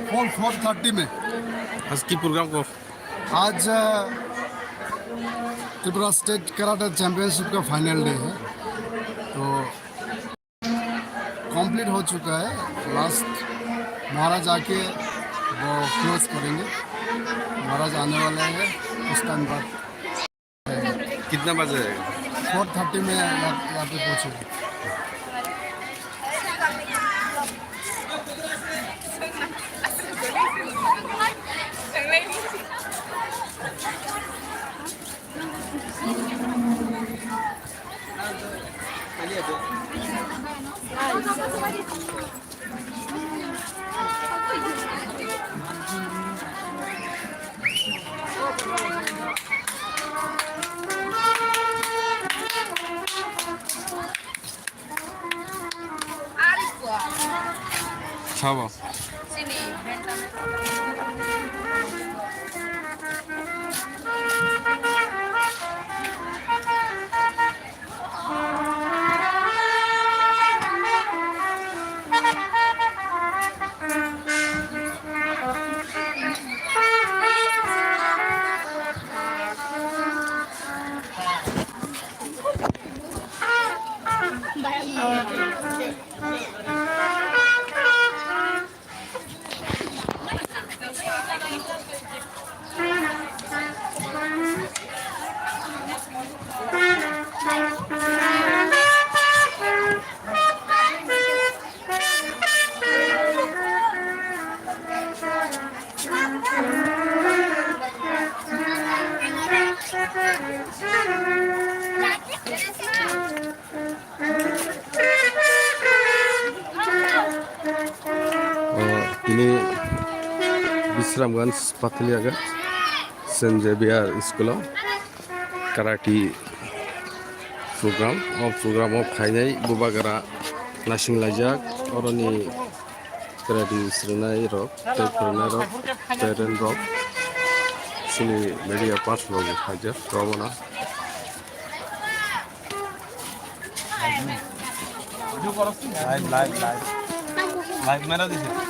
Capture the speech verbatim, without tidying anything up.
Four four thirty में। आज की प्रोग्राम को? आज, अ, त्रिपुरा स्टेट कराटे चैंपियनशिप का फाइनल डे है, तो कंप्लीट हो चुका है। लास्ट महाराज आके वो क्लोज करेंगे। महाराज आने वाले हैं कुछ टाइम बाद। कितना बजे आएगा? फोर थर्टी में यहाँ, यहाँ पे पहुँचेंगे। Sabo. O, tini Bisramganj Pathaliaga Saint Xavier School o karate program, o program o phainai bubagra naisinglaijak, oroni karate srwngnairok tei phwrwngnairok, parent rok, chini media person rok bo phaijak, romona. Live, live, live. Live mera dise.